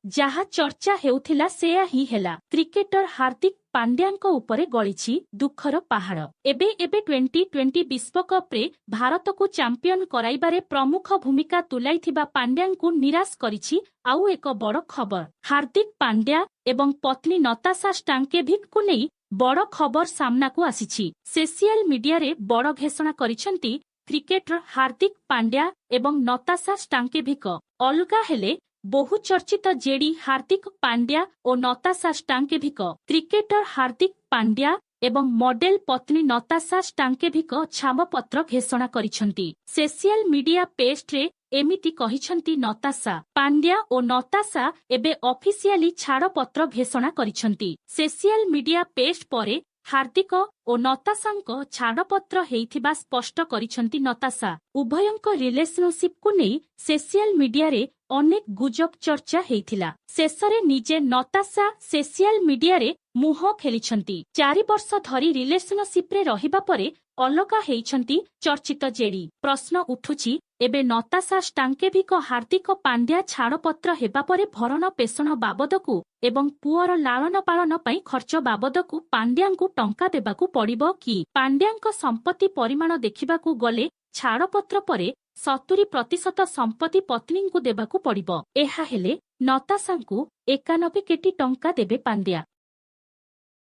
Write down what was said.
ଯାହା ଚର୍ଚ୍ଚା ହେଉଥିଲା, ସେୟା ହିଁ ହେଲା। କ୍ରିକେଟର ହାର୍ଦ୍ଦିକ ପାଣ୍ଡ୍ୟାଙ୍କ ଉପରେ ଗଳିଛି ଦୁଃଖର ପାହାଡ଼। ଏବେ ଏବେ ଟ୍ୱେଣ୍ଟି ଟ୍ୱେଣ୍ଟି ବିଶ୍ୱକପ୍ରେ ଭାରତକୁ ଚାମ୍ପିୟନ କରାଇବାରେ ପ୍ରମୁଖ ଭୂମିକା ତୁଲାଇଥିବା ପାଣ୍ଡ୍ୟାଙ୍କୁ ନିରାଶ କରିଛି ଆଉ ଏକ ବଡ଼ ଖବର। ହାର୍ଦ୍ଦିକ ପାଣ୍ଡ୍ୟା ଏବଂ ପତ୍ନୀ ନତାଶା ଷ୍ଟାଙ୍କେଭିକଙ୍କୁ ନେଇ ବଡ଼ ଖବର ସାମ୍ନାକୁ ଆସିଛି। ସୋସିଆଲ ମିଡିଆରେ ବଡ଼ ଘୋଷଣା କରିଛନ୍ତି କ୍ରିକେଟର ହାର୍ଦ୍ଦିକ ପାଣ୍ଡ୍ୟା ଏବଂ ନତାଶା ଷ୍ଟାଙ୍କେଭିକ। ଅଲଗା ହେଲେ ବହୁ ଚର୍ଚ୍ଚିତ ଯୋଡ଼ି ହାର୍ଦ୍ଦିକ ପାଣ୍ଡ୍ୟା ଓ ନତାଶା ଷ୍ଟାଙ୍କେଭିକ। କ୍ରିକେଟର ହାର୍ଦ୍ଦିକ ପାଣ୍ଡ୍ୟା ଏବଂ ମଡେଲ ପତ୍ନୀ ନତାଶା ଷ୍ଟାଙ୍କେଭିକ ଛାଡ଼ପତ୍ର ଘୋଷଣା କରିଛନ୍ତି। ସୋସିଆଲ ମିଡିଆ ପୋଷ୍ଟରେ ଏମିତି କହିଛନ୍ତି ନତାଶା। ପାଣ୍ଡ୍ୟା ଓ ନତାଶା ଏବେ ଅଫିସିଆଲି ଛାଡ଼ପତ୍ର ଘୋଷଣା କରିଛନ୍ତି। ସୋସିଆଲ ମିଡିଆ ପୋଷ୍ଟ ପରେ ହାର୍ଦ୍ଦିକ ଓ ନତାଶାଙ୍କ ଛାଡ଼ପତ୍ର ହେଇଥିବା ସ୍ପଷ୍ଟ କରିଛନ୍ତି ନତାଶା। ଉଭୟଙ୍କ ରିଲେସନସିପକୁ ନେଇ ସୋସିଆଲ ମିଡିଆରେ ଅନେକ ଗୁଜବ ଚର୍ଚ୍ଚା ହେଇଥିଲା। ଶେଷରେ ନିଜେ ନତାଶା ସୋସିଆଲ ମିଡିଆରେ ମୁହଁ ଖୋଲିଛନ୍ତି। 4 ବର୍ଷ ଧରି ରିଲେସନସିପରେ ରହିବା ପରେ ଅଲଗା ହେଇଛନ୍ତି ଚର୍ଚ୍ଚିତ ଯୋଡ଼ି। ପ୍ରଶ୍ନ ଉଠୁଛି, ଏବେ ନତାଶା ଷ୍ଟାଙ୍କେଭିକ ହାର୍ଦ୍ଦିକ ପାଣ୍ଡ୍ୟା ଛାଡ଼ପତ୍ର ହେବା ପରେ ଭରଣ ପୋଷଣ ବାବଦକୁ ଏବଂ ପୁଅର ଲାଳନ ପାଳନ ପାଇଁ ଖର୍ଚ୍ଚ ବାବଦକୁ ପାଣ୍ଡ୍ୟାଙ୍କୁ ଟଙ୍କା ଦେବାକୁ ପଡ଼ିବ କି? ପାଣ୍ଡ୍ୟାଙ୍କ ସମ୍ପତ୍ତି ପରିମାଣ ଦେଖିବାକୁ ଗଲେ ଛାଡ଼ପତ୍ର ପରେ 70% ସମ୍ପତ୍ତି ପତ୍ନୀଙ୍କୁ ଦେବାକୁ ପଡ଼ିବ। ଏହା ହେଲେ ନତାଶାଙ୍କୁ 91 କୋଟି ଟଙ୍କା ଦେବେ ପାଣ୍ଡ୍ୟା।